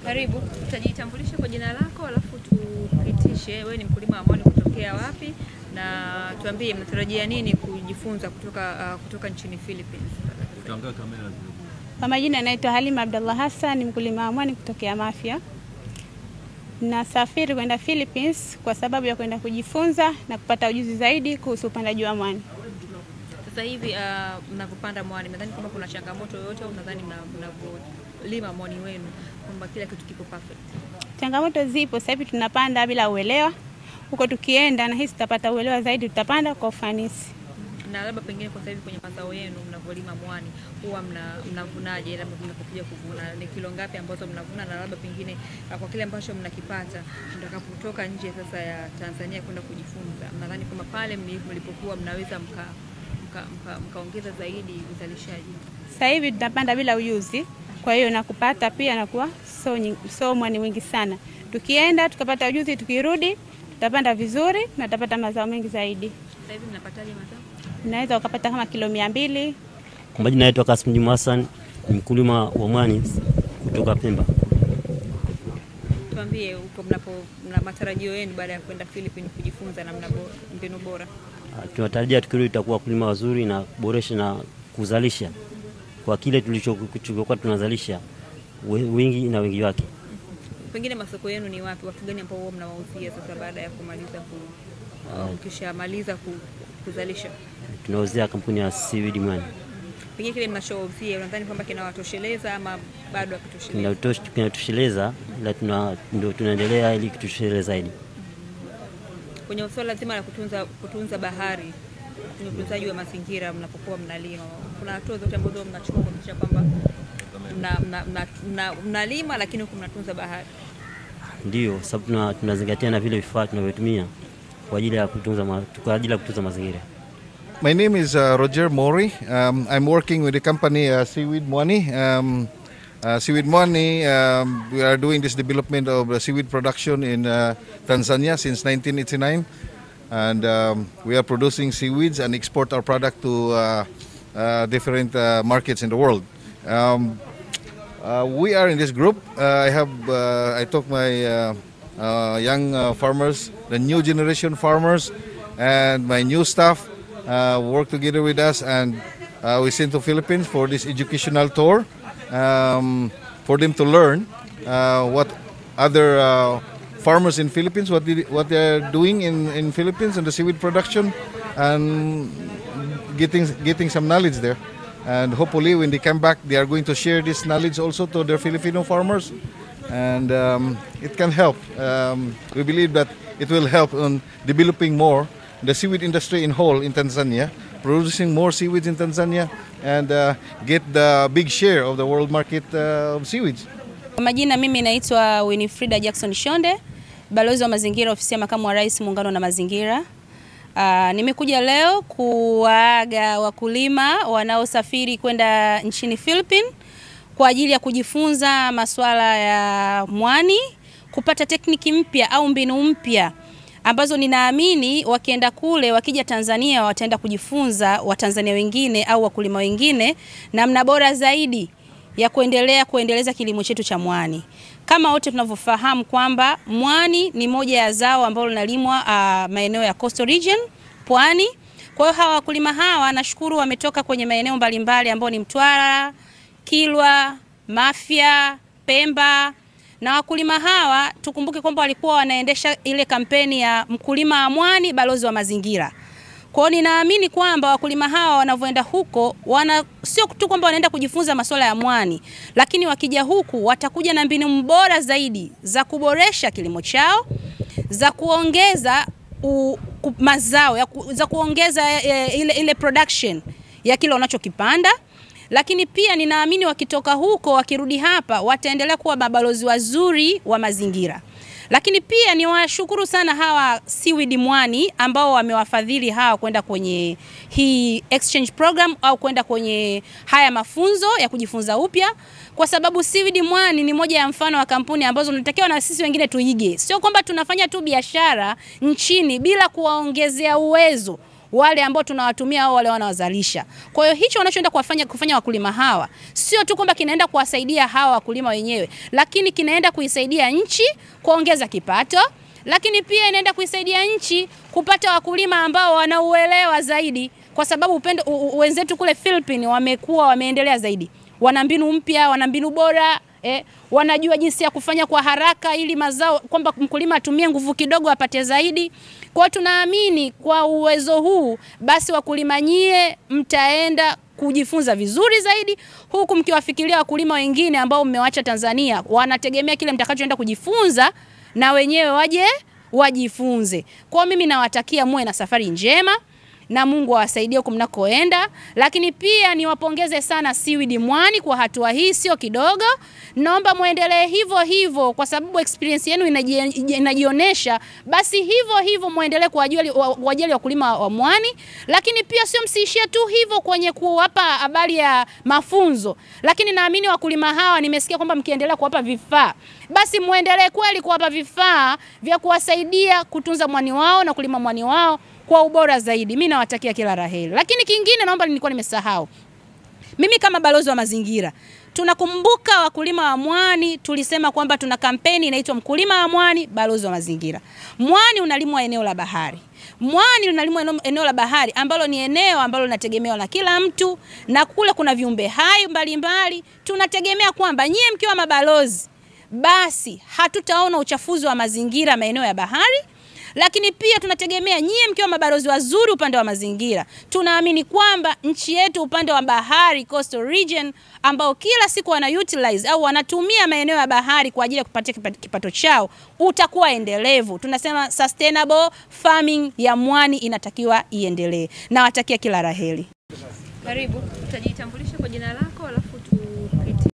Karibu, utajitambulisha kwa jina lako alafu tupitishe wewe ni mkulima wa mwani kutokea wapi na tuambie mnatarajia nini kujifunza kutoka nchini Philippines. Utaangalia kamera zile. Kwa majina naitwa Halima Abdullah Hassan, ni mkulima wa mwani kutokea Mafia. Nasafiri kwenda Philippines kwa sababu ya kwenda kujifunza na kupata ujuzi zaidi kuhusu upandaji wa mwani. Sasa hivi mnapopanda mwani, nadhani kwamba kuna changamoto yoyote au nadhani mnapolima mwani wenu kwamba kila kitu kipo perfect? Changamoto zipo, sasa hivi tunapanda bila uelewa. Huko tukienda na hisi tutapata uelewa zaidi, tutapanda kwa ufanisi. Na labda pengine kwa sasa hivi kwenye mazao yenu mnapolima mwani huwa mnavunaje? Labda mnapokuja kuvuna ni kilo ngapi ambazo mnavuna, na labda pengine kwa kile ambacho mnakipata mtakapotoka nje sasa ya Tanzania kwenda kujifunza, mnadhani kwamba pale mlipokuwa mnaweza mkaongeza zaidi uzalishaji? Sasa hivi tunapanda bila ujuzi, kwa hiyo na kupata pia na kuwa so mwani mwingi sana. Tukienda tukapata ujuzi, tukirudi tutapanda vizuri na tutapata mazao mengi zaidi. Sasa hivi mnapataje mazao? Unaweza ukapata kama kilo 200. Kwa majina naitwa Kasim Juma Hassan, ni mkulima wa mwani kutoka Pemba. Tuambie huko mnapo na matarajio yenu baada ya kwenda Philippines kujifunza namna mbinu bora. Tunatarajia tukirudi tutakuwa wakulima wazuri na kuboresha na kuzalisha kwa kile tulichokuwa tunazalisha wingi na wingi wake. Pengine masoko yenu ni wapi? Watu gani ambao mnawauzia sasa baada ya kumaliza ukishamaliza kuzalisha? Tunauzia kampuni ya Seaweed Mwani. Pengine kile mnachouzia unadhani kwamba kinawatosheleza ama bado hakitoshelezi? Kinatosheleza, ila ndio tunaendelea ili kitosheleze zaidi. Kwenye swala zima la kutunza bahari, kwenye utunzaji wa mazingira mnapokuwa mnalima, kuna hatua zote ambazo mnachukua kuhakikisha kwamba mnalima lakini huku mnatunza bahari? Ndio, sababu tunazingatia na vile vifaa tunavyotumia kwa ajili ya kutunza mazingira. My name is Roger Mori. I'm working with the company Seaweed Mwani. Seaweed Mwani, we are doing this development of seaweed production in Tanzania since 1989. And we are producing seaweeds and export our product to different markets in the world. We are in this group. I took my young farmers, the new generation farmers, and my new staff work together with us, and we sent to Philippines for this educational tour for them to learn what other farmers in Philippines, what they are doing in Philippines in the seaweed production, and getting some knowledge there. And hopefully when they come back, they are going to share this knowledge also to their Filipino farmers, and it can help. We believe that it will help on developing more the seaweed industry in whole in Tanzania, producing more seaweeds in Tanzania, and get the big share of the world market of seaweeds. Kwa majina mimi naitwa Winifrida Jackson Shonde, balozi wa mazingira ofisi ya makamu wa rais muungano na mazingira. Nimekuja leo kuwaaga wakulima wanaosafiri kwenda nchini Philippines kwa ajili ya kujifunza masuala ya mwani, kupata tekniki mpya au mbinu mpya ambazo ninaamini wakienda kule, wakija Tanzania wataenda kujifunza Watanzania wengine au wakulima wengine namna bora zaidi ya kuendelea kuendeleza kilimo chetu cha mwani. Kama wote tunavyofahamu kwamba mwani ni moja ya zao ambalo linalimwa maeneo ya Coastal Region, pwani. Kwa hiyo hawa wakulima hawa nashukuru wametoka kwenye maeneo mbalimbali ambao ni Mtwara, Kilwa, Mafia, Pemba. Na wakulima hawa tukumbuke kwamba walikuwa wanaendesha ile kampeni ya mkulima wa mwani balozi wa mazingira. Kwa hiyo ninaamini kwamba wakulima hawa wanavyoenda huko, sio tu kwamba wanaenda kujifunza masuala ya mwani, lakini wakija huku watakuja na mbinu bora zaidi za kuboresha kilimo chao, za kuongeza mazao, za kuongeza ile production ya kile wanachokipanda. Lakini pia ninaamini wakitoka huko wakirudi hapa wataendelea kuwa mabalozi wazuri wa mazingira. Lakini pia niwashukuru sana hawa Seaweed Mwani ambao wamewafadhili hawa kwenda kwenye hii exchange program au kwenda kwenye haya mafunzo ya kujifunza upya, kwa sababu Seaweed Mwani ni moja ya mfano wa kampuni ambazo tunatakiwa na sisi wengine tuige. Sio kwamba tunafanya tu biashara nchini bila kuwaongezea uwezo wale ambao tunawatumia au wale wanaozalisha. Kwa hiyo hicho wanachoenda kufanya wakulima hawa sio tu kwamba kinaenda kuwasaidia hawa wakulima wenyewe, lakini kinaenda kuisaidia nchi kuongeza kipato, lakini pia inaenda kuisaidia nchi kupata wakulima ambao wanauelewa zaidi, kwa sababu wenzetu kule Philippines wamekuwa wameendelea zaidi. Wana mbinu mpya, wana mbinu bora, wanajua jinsi ya kufanya kwa haraka ili mazao, kwamba mkulima atumie nguvu kidogo apate zaidi. Kwa tunaamini kwa uwezo huu basi wakulima nyie mtaenda kujifunza vizuri zaidi, huku mkiwafikiria wakulima wengine ambao mmewacha Tanzania wanategemea kile mtakachoenda kujifunza na wenyewe waje wajifunze. Kwa mimi nawatakia muwe na safari njema na Mungu awasaidie huko mnakoenda. Lakini pia niwapongeze sana Seaweed Mwani kwa hatua hii, sio kidogo. Naomba muendelee hivyo hivyo kwa sababu experience yenu inajionesha. Basi hivyo hivyo muendelee kwa ajili ya wakulima wa mwani. Lakini pia sio msiishie tu hivyo kwenye kuwapa habari ya mafunzo, lakini naamini wakulima hawa nimesikia kwamba mkiendelea kuwapa vifaa, basi muendelee kweli kuwapa vifaa vya kuwasaidia kutunza mwani wao na kulima mwani wao kwa ubora zaidi. Mimi nawatakia kila la heri. Lakini kingine naomba, nilikuwa nimesahau. Mimi kama balozi wa mazingira, tunakumbuka wakulima wa mwani, tulisema kwamba tuna kampeni inaitwa mkulima wa mwani balozi wa mazingira. Mwani unalimwa eneo la bahari. Mwani unalimwa eneo la bahari ambalo ni eneo ambalo linategemewa na kila mtu, na kule kuna viumbe hai mbalimbali. Tunategemea kwamba nyie mkiwa mabalozi basi hatutaona uchafuzi wa mazingira maeneo ya bahari. Lakini pia tunategemea nyie mkiwa mabalozi wazuri upande wa mazingira, tunaamini kwamba nchi yetu upande wa bahari, coastal region, ambao kila siku wana utilize au wanatumia maeneo ya bahari kwa ajili ya kupatia kipato chao, utakuwa endelevu. Tunasema sustainable farming ya mwani inatakiwa iendelee. Nawatakia kila la heri. Karibu, utajitambulisha kwa jina lako